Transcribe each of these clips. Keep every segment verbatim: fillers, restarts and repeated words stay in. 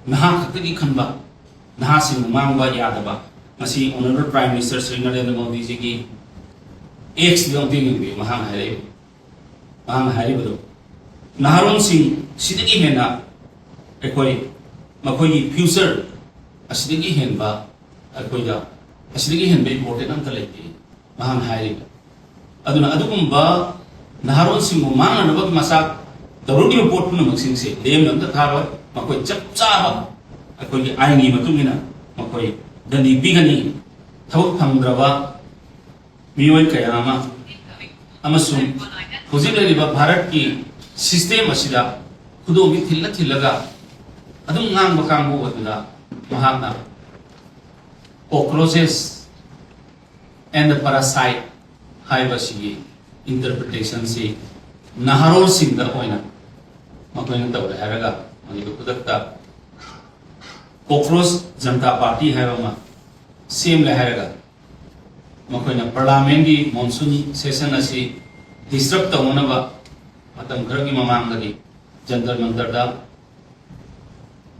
ꯅꯍꯥ ꯈꯛꯇꯒꯤ ꯈꯟꯕ, ꯅꯍꯥꯁꯤꯡꯕꯨ ꯃꯥꯡꯕ ꯌꯥꯗꯕ꯫ ꯉꯁꯤ Honourable Prime Minister Shri Narendra ꯃꯣꯗꯤꯖꯤꯒꯤ X-ꯇꯨꯗ ꯑꯃꯨꯛꯇ ꯌꯦꯡꯕꯤꯌꯨ, ꯃꯍꯥꯛꯅ ꯍꯥꯏꯔꯛꯏꯕ, ꯃꯍꯥꯛꯅ ꯍꯥꯏꯔꯤꯕꯗꯣ, ꯅꯍꯥꯔꯣꯟꯁꯤꯡ ꯁꯤꯗꯒꯤ ꯍꯦꯟꯅ ꯑꯩꯈꯣꯏ, ꯃꯈꯣꯏꯒꯤ future ꯑꯁꯤꯗꯒꯤ ꯍꯦꯟꯕ, ꯑꯩꯈꯣꯏꯗ ꯑꯁꯤꯗꯒꯤ ꯍꯦꯟꯕ important ꯑꯝꯇ ꯂꯩꯇꯦ, ꯃꯍꯥꯛꯅ ꯍꯥꯏꯔꯤꯕ꯫ ꯑꯗꯨꯅ ꯑꯗꯨꯒꯨꯝꯕ ꯅꯍꯥꯔꯣꯟꯁꯤꯡꯕꯨ ꯃꯥꯡꯅꯅꯕꯒꯤ ꯃꯆꯥꯛ ꯇꯧꯔꯛꯂꯤꯕ ꯄꯣꯠ ꯄꯨꯝꯅꯃꯛꯁꯤꯡꯁꯦ ꯂꯦꯝꯅ ꯑꯝꯇ ꯊꯥꯔꯣꯏ꯫ ꯃꯈꯣꯏ ꯆꯞ ꯆꯥꯕ ꯑꯩꯈꯣꯏꯒꯤ ꯑꯥꯏꯟꯒꯤ ꯃꯇꯨꯡ ꯏꯟꯅ ꯃꯈꯣꯏ ꯗꯟꯗꯤ ꯄꯤꯒꯅꯤ꯫ ꯊꯕꯛ ꯐꯪꯗ꯭ꯔꯕ ꯃꯤꯑꯣꯏ ꯀꯌꯥ ꯑꯃ ꯑꯃꯁꯨꯡ ꯍꯧꯖꯤꯛ ꯂꯩꯔꯤꯕ ꯚꯥꯔꯠꯀꯤ system ꯑꯁꯤꯗ ꯈꯨꯗꯣꯝꯕꯤ ꯊꯤꯜꯂ ꯊꯤꯜꯂꯒ ꯑꯗꯨꯝ ꯉꯥꯡꯕ ꯀꯥꯡꯕꯨ ꯑꯗꯨꯗ ꯃꯍꯥꯛꯅ cockroaches and the parasite ꯍꯥꯏꯕꯁꯤꯒꯤ interpretation ꯁꯤ ꯅꯍꯥꯔꯣꯜꯁꯤꯡꯗ ꯑꯣꯏꯅ ꯃꯈꯣꯏꯅ ꯇꯧꯔꯦ ꯍꯥꯏꯔꯒ, ꯃꯗꯨꯗ ꯈꯨꯗꯛꯇ Cockroach Janata Party ꯍꯥꯏꯕ ꯑꯃ ꯁꯦꯝꯂꯦ ꯍꯥꯏꯔꯒ, ꯃꯈꯣꯏꯅ parliament ꯀꯤ monsoon session ꯑꯁꯤ disturb ꯇꯧꯅꯅꯕ ꯃꯇꯝ ꯈꯔꯒꯤ ꯃꯃꯥꯡꯗꯒꯤ ꯖꯟꯇꯔ ꯃꯟꯇꯔꯗ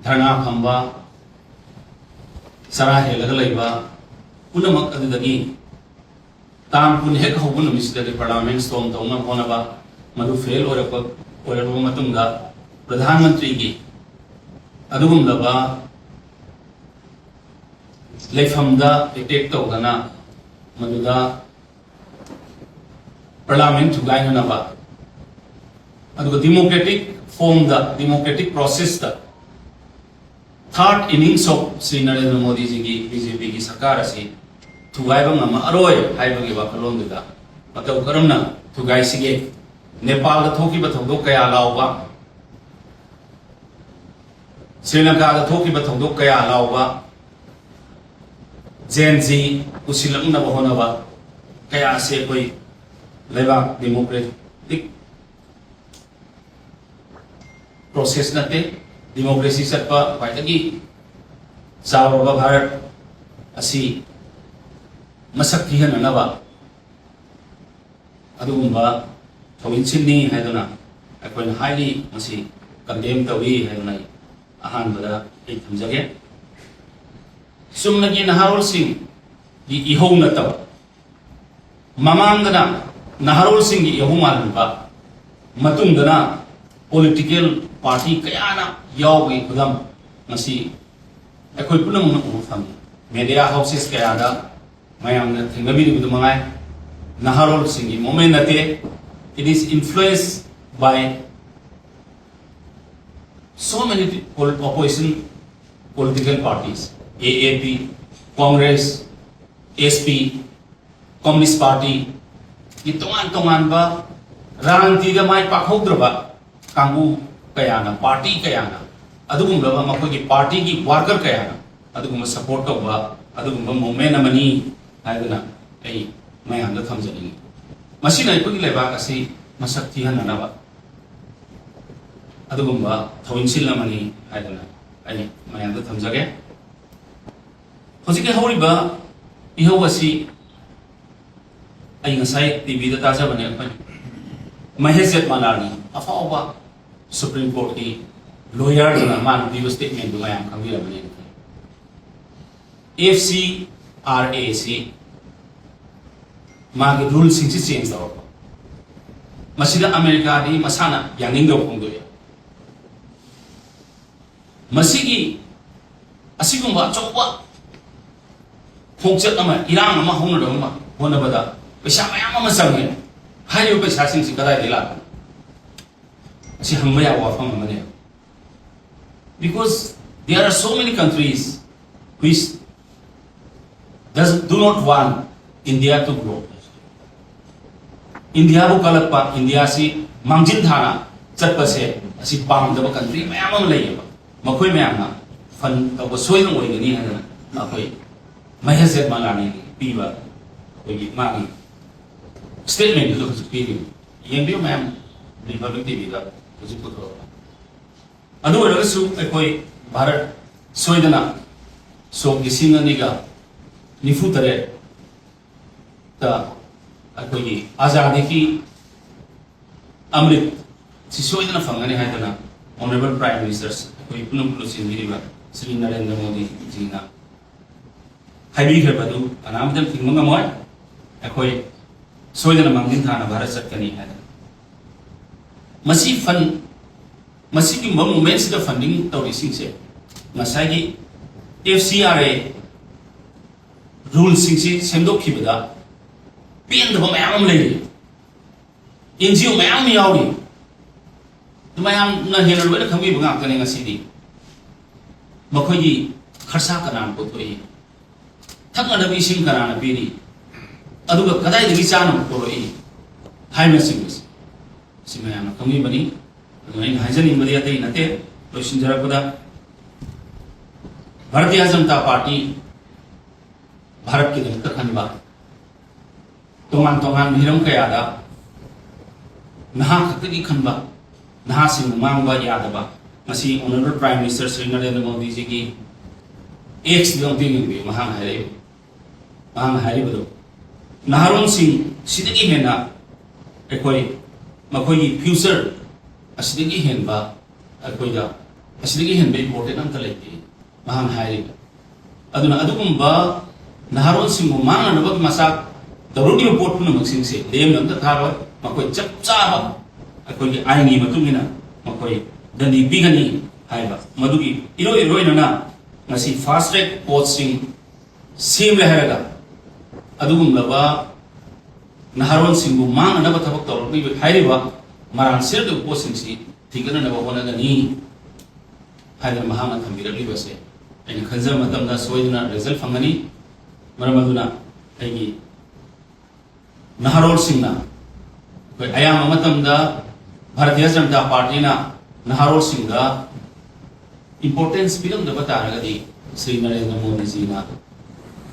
ꯙꯔꯅꯥ ꯐꯝꯕ, ꯆꯔꯥ ꯍꯦꯜꯂꯒ ꯂꯩꯕ ꯄꯨꯝꯅꯃꯛ ꯑꯗꯨꯗꯒꯤ ꯇꯥꯡ ꯀꯨꯟ ꯍꯦꯛ ꯍꯧꯕ ꯅꯨꯃꯤꯠꯁꯤꯗꯒꯤ parliament storm ꯇꯧꯅꯕ ꯍꯣꯠꯅꯕ, ꯃꯗꯨ fail ꯑꯣꯏꯔꯛꯄ, ꯑꯣꯏꯔꯛꯂꯕ ꯃꯇꯨꯡꯗ ꯄ꯭ꯔꯙꯥꯟ ꯃꯟꯇ꯭ꯔꯤꯒꯤ ꯑꯗꯨꯒꯨꯝꯂꯕ ꯂꯩꯐꯝꯗ attack ꯇꯧꯗꯅ ꯃꯗꯨꯗ parliament ꯊꯨꯒꯥꯏꯅꯅꯕ, ꯑꯗꯨꯒ democratic form ꯗ, democratic process ꯇ third innings of Shri Narendra ꯃꯣꯗꯤꯖꯤꯒꯤ BJP ꯒꯤ ꯁꯔꯀꯥꯔ ꯑꯁꯤ ꯊꯨꯒꯥꯏꯕ ꯉꯝꯃꯛꯑꯔꯣꯏ ꯍꯥꯏꯕꯒꯤ ꯋꯥꯈꯜꯂꯣꯟꯗꯨꯗ ꯃꯇꯧ ꯀꯔꯝꯅ ꯊꯨꯒꯥꯏꯁꯤꯒꯦ? ꯅꯦꯄꯥꯜꯗ ꯊꯣꯛꯈꯤꯕ ꯊꯧꯗꯣꯛ ꯀꯌꯥ ꯂꯥꯎꯕ, ꯁ꯭ꯔꯤ ꯂꯪꯀꯥꯗ ꯊꯣꯛꯈꯤꯕ ꯊꯧꯗꯣꯛ ꯀꯌꯥ ꯂꯥꯎꯕ, Gen Z ꯄꯨꯁꯤꯜꯂꯛꯅꯕ ꯍꯣꯠꯅꯕ ꯀꯌꯥ ꯑꯁꯤ ꯑꯩꯈꯣꯏ ꯂꯩꯕꯥꯛ democratic process ꯅꯠꯇꯦ꯫ Democracy ꯆꯠꯄ ꯈ꯭ꯋꯥꯏꯗꯒꯤ ꯆꯥꯎꯔꯕ ꯚꯥꯔꯠ ꯑꯁꯤ ꯃꯁꯛ ꯊꯤꯍꯟꯅꯅꯕ ꯑꯗꯨꯒꯨꯝꯕ ꯊꯧꯑꯣꯡꯁꯤꯡꯅꯤ ꯍꯥꯏꯗꯨꯅ ꯑꯩꯈꯣꯏꯅ highly ꯃꯁꯤ condemn ꯇꯧꯏ ꯍꯥꯏꯗꯨꯅ ꯑꯩ ꯑꯍꯥꯟꯕꯗ ꯑꯩ ꯊꯝꯖꯒꯦ꯫ ꯆꯨꯝꯅꯒꯤ ꯅꯍꯥꯔꯣꯜꯁꯤꯡꯒꯤ ꯏꯍꯧ ꯅꯠꯇꯕ, ꯃꯃꯥꯡꯗꯅ ꯅꯍꯥꯔꯣꯜꯁꯤꯡꯒꯤ ꯏꯍꯧ ꯃꯥꯜꯍꯟꯕ, ꯃꯇꯨꯡꯗꯅ political party ꯀꯌꯥꯅ ꯌꯥꯎꯕꯒꯤ ꯈꯨꯗꯝ ꯉꯁꯤ ꯑꯩꯈꯣꯏ ꯄꯨꯝꯅꯃꯛꯅ ꯎꯕ ꯐꯪꯉꯤ꯫ Media houses ꯀꯌꯥꯗ ꯃꯌꯥꯝꯅ ꯊꯦꯡꯅꯕꯤꯔꯤꯕꯗꯨ ꯃꯉꯥꯏ, ꯅꯍꯥꯔꯣꯜꯁꯤꯡꯒꯤ movement ꯅꯠꯇꯦ, it is influenced by so many opposition political parties, A A P, Congress, S P, Communist Party ꯒꯤ ꯇꯣꯉꯥꯟ ꯇꯣꯉꯥꯟꯕ ꯔꯥꯖꯅꯤꯇꯤꯗ ꯃꯥꯏ ꯄꯥꯛꯍꯧꯗ꯭ꯔꯕ ꯀꯥꯡꯕꯨ ꯀꯌꯥꯅ, party ꯀꯌꯥꯅ, ꯑꯗꯨꯒꯨꯝꯂꯕ ꯃꯈꯣꯏꯒꯤ party ꯒꯤ worker ꯀꯌꯥꯅ ꯑꯗꯨꯒꯨꯝꯕ support ꯇꯧꯕ ꯑꯗꯨꯒꯨꯝꯕ movement ꯑꯃꯅꯤ ꯍꯥꯏꯗꯨꯅ ꯑꯩ ꯃꯌꯥꯝꯗ ꯊꯝꯖꯅꯤꯡꯏ꯫ ꯃꯁꯤꯅ ꯑꯩꯈꯣꯏꯒꯤ ꯂꯩꯕꯥꯛ ꯑꯁꯤ ꯃꯁꯛ ꯊꯤꯍꯟꯅꯅꯕ ꯑꯗꯨꯒꯨꯝꯕ ꯊꯧꯑꯣꯏꯟꯁꯤꯜ ꯑꯃꯅꯤ ꯍꯥꯏꯗꯨꯅ ꯑꯩ ꯃꯌꯥꯝꯗ ꯊꯝꯖꯒꯦ꯫ ꯍꯧꯖꯤꯛꯀꯤ ꯍꯧꯔꯤꯕ ꯏꯍꯧ ꯑꯁꯤ ꯑꯩ ꯉꯁꯥꯏ T V ꯗ ꯇꯥꯖꯕꯅꯦ, ꯑꯩꯈꯣꯏ ꯃꯍꯦꯁ ꯖꯦꯊꯃꯂꯥꯅꯤ, ꯑꯐꯥꯎꯕ Supreme Court ꯀꯤ lawyer ꯗꯨꯅ ꯃꯥꯅ ꯄꯤꯕ statement ꯗꯨ ꯃꯌꯥꯝ ꯈꯪꯕꯤꯔꯝꯃꯅꯤ꯫ F C R A ꯁꯤ ꯃꯥꯒꯤ rule ꯁꯤꯡꯁꯤ change ꯇꯧꯔꯛꯄ, ꯃꯁꯤꯗ ꯑꯃꯦꯔꯤꯀꯥꯗꯤ ꯃꯁꯥꯅ ꯌꯥꯅꯤꯡꯗꯕ ꯐꯣꯡꯗꯣꯛꯑꯦ꯫ ꯃꯁꯤꯒꯤ ꯑꯁꯤꯒꯨꯝꯕ ꯑꯆꯧꯕ ꯈꯣꯡꯆꯠ ꯑꯃ, ꯏꯔꯥꯡ ꯑꯃ ꯍꯧꯅꯅꯕ ꯍꯣꯠꯅꯕꯗ ꯄꯩꯁꯥ ꯃꯌꯥꯝ ꯑꯃ ꯆꯪꯉꯦ꯫ ꯍꯥꯏꯔꯤꯕ ꯄꯩꯁꯥꯁꯤꯡꯁꯤ ꯀꯗꯥꯏꯗꯒꯤ ꯂꯥꯛꯄꯅꯣ? ꯑꯁꯤ ꯍꯪꯕ ꯌꯥꯕ ꯋꯥꯐꯝ ꯑꯃꯅꯦ꯫ Because there are so many countries which does, do not want India to grow. ꯏꯟꯗꯤꯌꯥꯕꯨ ꯀꯜꯂꯛꯄ, ꯏꯟꯗꯤꯌꯥꯁꯤ ꯃꯥꯡꯖꯤꯟ ꯊꯥꯅ ꯆꯠꯄꯁꯦ ꯑꯁꯤ ꯄꯥꯝꯗꯕ country ꯃꯌꯥꯝ ꯑꯃ ꯂꯩꯌꯦꯕ꯫ ꯃꯈꯣꯏ ꯃꯌꯥꯝꯅ fund ꯇꯧꯕ ꯁꯣꯏꯗꯅ ꯑꯣꯏꯒꯅꯤ ꯍꯥꯏꯗꯅ ꯑꯩꯈꯣꯏ ꯃꯍꯦꯁ ꯖꯦꯊꯃꯂꯥꯅꯤ ꯄꯤꯕ ꯑꯩꯈꯣꯏꯒꯤ ꯃꯥꯒꯤ statement ꯗꯨꯗ ꯍꯧꯖꯤꯛ ꯄꯤꯔꯤꯕ꯫ ꯌꯦꯡꯕꯤꯌꯨ ꯃꯌꯥꯝ, Republic T V ꯗ ꯍꯧꯖꯤꯛ ꯄꯨꯊꯣꯔꯛꯄ꯫ ꯑꯗꯨ ꯑꯣꯏꯔꯒꯁꯨ ꯑꯩꯈꯣꯏ ꯚꯥꯔꯠ ꯁꯣꯏꯗꯅ ꯁꯣꯛ ꯂꯤꯁꯤꯡ ꯑꯅꯤꯒ ꯅꯤꯐꯨ ꯇꯔꯦꯠꯇ ꯑꯩꯈꯣꯏꯒꯤ ꯑꯖꯥꯗꯤꯒꯤ ꯑꯃ꯭ꯔꯤꯠ ꯁꯤ ꯁꯣꯏꯗꯅ ꯐꯪꯒꯅꯤ ꯍꯥꯏꯗꯅ Honourable Prime Minister ꯑꯩꯈꯣꯏ ꯄꯨꯟꯅ ꯄꯨꯟꯅ ꯆꯦꯟꯕꯤꯔꯤꯕ ꯁ꯭ꯔꯤ ꯅꯔꯦꯟꯗ꯭ꯔ ꯃꯣꯗꯤꯖꯤꯅ ꯍꯥꯏꯕꯤꯈ꯭ꯔꯕ ꯑꯗꯨ ꯀꯅꯥꯝꯇꯅ ꯊꯤꯡꯕ ꯉꯝꯃꯣꯏ꯫ ꯑꯩꯈꯣꯏ ꯁꯣꯏꯗꯅ ꯃꯥꯡꯖꯤꯜ ꯊꯥꯅ ꯚꯥꯔꯠ ꯆꯠꯀꯅꯤ ꯍꯥꯏꯗꯅ꯫ ꯃꯁꯤ ꯐꯟ ꯃꯁꯤꯒꯨꯝꯕ ꯃꯨꯚꯃꯦꯟꯁꯤꯗ ꯐꯟꯗꯤꯡ ꯇꯧꯔꯤꯁꯤꯡꯁꯦ ꯉꯁꯥꯏꯒꯤ F C R A ꯔꯨꯜꯁꯤꯡꯁꯤ ꯁꯦꯝꯗꯣꯛꯈꯤꯕꯗ ꯄꯦꯟꯗꯕ ꯃꯌꯥꯝ ꯑꯃ ꯂꯩꯔꯤ꯫ N G O ꯃꯌꯥꯝ ꯑꯃ ꯌꯥꯎꯔꯤ꯫ ꯃꯌꯥꯝꯅ ꯍꯦꯟꯅ ꯂꯣꯏꯅ ꯈꯪꯕꯤꯕ ꯉꯥꯛꯇꯅꯦ ꯉꯁꯤꯗꯤ꯫ ꯃꯈꯣꯏꯒꯤ ꯈꯔꯁꯥ ꯀꯅꯥꯅ ꯄꯨꯊꯣꯛꯏ? ꯊꯛꯅꯅꯕ ꯏꯁꯤꯡ ꯀꯅꯥꯅ ꯄꯤꯔꯤ? ꯑꯗꯨꯒ ꯀꯗꯥꯏꯗꯒꯤ ꯆꯥꯅꯕ ꯄꯨꯔꯛꯏ? ꯍꯥꯏꯕꯅꯆꯤꯡꯕꯁꯦ꯫ ꯁꯤ ꯃꯌꯥꯝꯅ ꯈꯪꯕꯤꯕꯅꯤ꯫ ꯑꯗꯨꯅ ꯑꯩꯅ ꯍꯥꯏꯖꯅꯤꯡꯕꯗꯤ ꯑꯇꯩ ꯅꯠꯇꯦ꯫ ꯂꯣꯏꯁꯤꯟꯖꯔꯛꯄꯗ, ꯚꯥꯔꯇꯤꯌ ꯖꯅꯇꯥ ꯄꯥꯔꯇꯤ ꯚꯥꯔꯠꯀꯤꯗꯃꯛꯇ ꯈꯟꯕ, ꯇꯣꯉꯥꯟ ꯇꯣꯉꯥꯟꯕ ꯍꯤꯔꯝ ꯀꯌꯥꯗ ꯅꯍꯥ ꯈꯛꯇꯒꯤ ꯈꯟꯕ, ꯅꯍꯥꯁꯤꯡꯕꯨ ꯃꯥꯡꯕ ꯌꯥꯗꯕ, ꯃꯁꯤ Honourable Prime Minister Shri Narendra ꯃꯣꯗꯤꯖꯤꯒꯤ X ꯇ ꯑꯃꯨꯛꯇ ꯌꯦꯡꯕꯤꯌꯨ, ꯃꯍꯥꯛꯅ ꯍꯥꯏꯔꯛꯏꯕ, ꯃꯍꯥꯛꯅ ꯍꯥꯏꯔꯤꯕꯗꯨ, ꯅꯍꯥꯔꯣꯜꯁꯤꯡ ꯁꯤꯗꯒꯤ ꯍꯦꯟꯅ ꯑꯩꯈꯣꯏ, ꯃꯈꯣꯏꯒꯤ future ꯑꯁꯤꯗꯒꯤ ꯍꯦꯟꯕ, ꯑꯩꯈꯣꯏꯗ ꯑꯁꯤꯗꯒꯤ ꯍꯦꯟꯕ important ꯑꯝꯇ ꯂꯩꯇꯦ꯫ ꯃꯍꯥꯛꯅ ꯍꯥꯏꯔꯤꯕ꯫ ꯑꯗꯨꯅ ꯑꯗꯨꯒꯨꯝꯕ ꯅꯍꯥꯔꯣꯜꯁꯤꯡꯕꯨ ꯃꯥꯡꯅꯅꯕꯒꯤ ꯃꯆꯥꯛ ꯇꯧꯔꯛꯂꯤꯕ ꯄꯣꯠ ꯄꯨꯝꯅꯃꯛꯁꯤꯡꯁꯦ ꯂꯦꯝꯅ ꯑꯝꯇ ꯊꯥꯔꯣꯏ꯫ ꯃꯈꯣꯏ ꯆꯞ ꯆꯥꯕ ꯑꯩꯈꯣꯏꯒꯤ ꯑꯥꯏꯟꯒꯤ ꯃꯇꯨꯡ ꯏꯟꯅ ꯃꯈꯣꯏ ꯗꯟꯗꯤ ꯄꯤꯒꯅꯤ ꯍꯥꯏꯕ꯫ ꯃꯗꯨꯒꯤ ꯏꯔꯣꯏ ꯏꯔꯣꯏꯅꯅ ꯉꯁꯤ fast track court ꯁꯤꯡ ꯁꯦꯝꯂꯦ ꯍꯥꯏꯔꯒ ꯑꯗꯨꯒꯨꯝꯂꯕ ꯅꯍꯥꯔꯣꯜꯁꯤꯡꯕꯨ ꯃꯥꯡꯅꯅꯕ ꯊꯕꯛ ꯇꯧꯔꯛꯂꯤꯕ ꯍꯥꯏꯔꯤꯕ ꯃꯔꯥꯡ ꯁꯤꯔꯛꯂꯤꯕ ꯄꯣꯠꯁꯤꯡꯁꯤ ꯊꯤꯡꯒꯠꯅꯅꯕ ꯍꯣꯠꯅꯒꯅꯤ ꯍꯥꯏꯗꯅ ꯃꯍꯥꯛꯅ ꯊꯝꯕꯤꯔꯛꯂꯤꯕꯁꯦ ꯑꯩꯅ ꯈꯟꯖꯕ ꯃꯇꯝꯗ ꯁꯣꯏꯗꯅ result ꯐꯪꯒꯅꯤ꯫ ꯃꯔꯝ ꯑꯗꯨꯅ ꯑꯩꯒꯤ ꯅꯍꯥꯔꯣꯜꯁꯤꯡꯅ, ꯑꯩꯈꯣꯏ ꯑꯌꯥꯝꯕ ꯃꯇꯝꯗ ꯚꯥꯔꯇꯤꯌ ꯖꯅꯇꯥ ꯄꯥꯔꯇꯤꯅ ꯅꯍꯥꯔꯣꯜꯁꯤꯡꯗ importance ꯄꯤꯔꯝꯗꯕ ꯇꯥꯔꯒꯗꯤ ꯁ꯭ꯔꯤ ꯅꯔꯦꯟꯗ꯭ꯔ ꯃꯣꯗꯤꯖꯤꯅ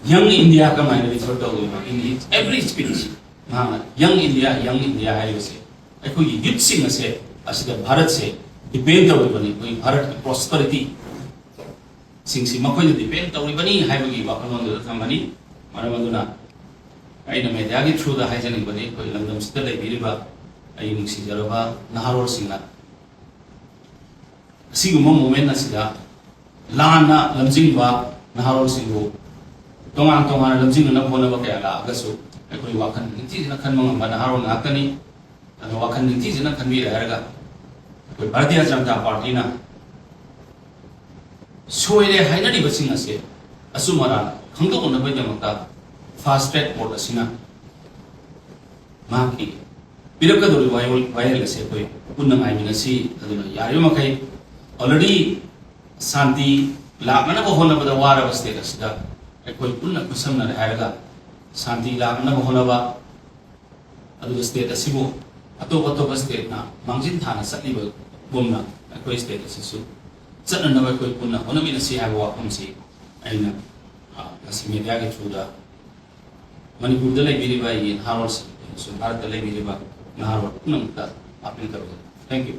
Young India ꯀꯃꯥꯏꯅ refer ꯇꯧꯗꯣꯏꯅꯣ? In his every speech ꯃꯍꯥꯛꯅ Young India, Young India ꯍꯥꯏꯔꯤꯕꯁꯦ ꯑꯩꯈꯣꯏꯒꯤ youth ꯁꯤꯡ ꯑꯁꯦ, ꯑꯁꯤꯗ ꯚꯥꯔꯠꯁꯦ depend ꯇꯧꯔꯤꯕꯅꯤ, ꯑꯩꯈꯣꯏ ꯚꯥꯔꯠꯀꯤ prosperity ꯁꯤꯡꯁꯤ ꯃꯈꯣꯏꯅ depend ꯇꯧꯔꯤꯕꯅꯤ ꯍꯥꯏꯕꯒꯤ ꯋꯥꯈꯜꯂꯣꯟꯗꯨꯗ ꯊꯝꯕꯅꯤ꯫ ꯃꯔꯝ ꯑꯗꯨꯅ ꯑꯩꯅ media ꯒꯤ through ꯗ ꯍꯥꯏꯖꯅꯤꯡꯕꯗꯤ ꯑꯩꯈꯣꯏ ꯂꯝꯗꯝꯁꯤꯗ ꯂꯩꯕꯤꯔꯤꯕ ꯑꯩ ꯅꯨꯡꯁꯤꯖꯔꯕ ꯅꯍꯥꯔꯣꯜꯁꯤꯡꯅ ꯑꯁꯤꯒꯨꯝꯕ ꯃꯣꯃꯦꯟ ꯑꯁꯤꯗ ꯂꯥꯟꯅ ꯂꯝꯖꯤꯡꯕ ꯅꯍꯥꯔꯣꯜꯁꯤꯡꯕꯨ ꯇꯣꯉꯥꯟ ꯇꯣꯉꯥꯟꯅ ꯂꯝꯖꯤꯡꯅꯅꯕ ꯍꯣꯠꯅꯕ ꯀꯌꯥ ꯂꯥꯛꯑꯒꯁꯨ, ꯑꯩꯈꯣꯏ ꯋꯥꯈꯜ ꯅꯤꯡꯊꯤꯖꯅ ꯈꯟꯕ ꯉꯝꯕ ꯅꯍꯥꯔꯣꯜ ꯉꯥꯛꯇꯅꯤ꯫ ꯑꯗꯣ ꯋꯥꯈꯜ ꯅꯤꯡꯊꯤꯖꯅ ꯈꯟꯕꯤꯔꯦ ꯍꯥꯏꯔꯒ, ꯑꯩꯈꯣꯏ ꯚꯥꯔꯇꯤꯌ ꯖꯅꯇꯥ ꯄꯥꯔꯇꯤꯅ ꯁꯣꯏꯔꯦ ꯍꯥꯏꯅꯔꯤꯕꯁꯤꯡ ꯑꯁꯦ ꯑꯆꯨꯝ ꯑꯔꯥꯟ ꯈꯪꯗꯣꯛꯅꯕꯒꯤꯗꯃꯛꯇ ꯐꯥꯁ ꯇ꯭ꯔꯦꯛ ꯀꯣꯔꯠ ꯑꯁꯤꯅ ꯃꯍꯥꯛꯀꯤ ꯄꯤꯔꯛꯀꯗꯧꯔꯤꯕ ꯋꯥꯌꯦꯜ, ꯋꯥꯌꯦꯜ ꯑꯁꯤ ꯑꯩꯈꯣꯏ ꯄꯨꯟꯅ ꯉꯥꯏꯃꯤꯟꯅꯁꯤ꯫ ꯑꯗꯨꯅ ꯌꯥꯔꯤꯕ ꯃꯈꯩ already ꯁꯥꯟꯇꯤ ꯂꯥꯛꯅꯅꯕ ꯍꯣꯠꯅꯕꯗ ꯋꯥꯔꯕ ꯁ꯭ꯇꯦꯠ ꯑꯁꯤꯗ ꯑꯩꯈꯣꯏ ꯄꯨꯟꯅ ꯈꯨꯠꯁꯝꯅꯔꯦ ꯍꯥꯏꯔꯒ ꯁꯥꯟꯇꯤ ꯂꯥꯛꯅꯅꯕ ꯍꯣꯠꯅꯕ, ꯑꯗꯨꯒ ꯁ꯭ꯇꯦꯠ ꯑꯁꯤꯕꯨ ꯑꯇꯣꯞ ꯑꯇꯣꯞꯄ ꯁ꯭ꯇꯦꯠꯅ ꯃꯥꯡꯖꯤꯟ ꯊꯥꯅ ꯆꯠꯂꯤꯕꯒꯨꯝꯅ ꯑꯩꯈꯣꯏ ꯁ꯭ꯇꯦꯠ ꯑꯁꯤꯁꯨ ꯆꯠꯅꯅꯕ ꯑꯩꯈꯣꯏ ꯄꯨꯟꯅ ꯍꯣꯠꯅꯃꯤꯟꯅꯁꯤ ꯍꯥꯏꯕ ꯋꯥꯐꯝꯁꯤ ꯑꯩꯅ, ꯑ, ꯉꯁꯤ ꯃꯦꯗꯤꯌꯥꯒꯤ ꯊ꯭ꯔꯨꯗ ꯃꯅꯤꯄꯨꯔꯗ ꯂꯩꯕꯤꯔꯤꯕ ꯑꯩꯒꯤ ꯅꯍꯥꯔꯣꯜꯁꯤꯡ ꯑꯃꯁꯨꯡ ꯚꯥꯔꯠꯇ ꯂꯩꯕꯤꯔꯤꯕ ꯅꯍꯥꯔꯣꯜ ꯄꯨꯝꯅꯃꯛꯇ ꯑꯥꯄꯤꯜ ꯇꯧꯖꯔꯤ꯫ Thank you꯫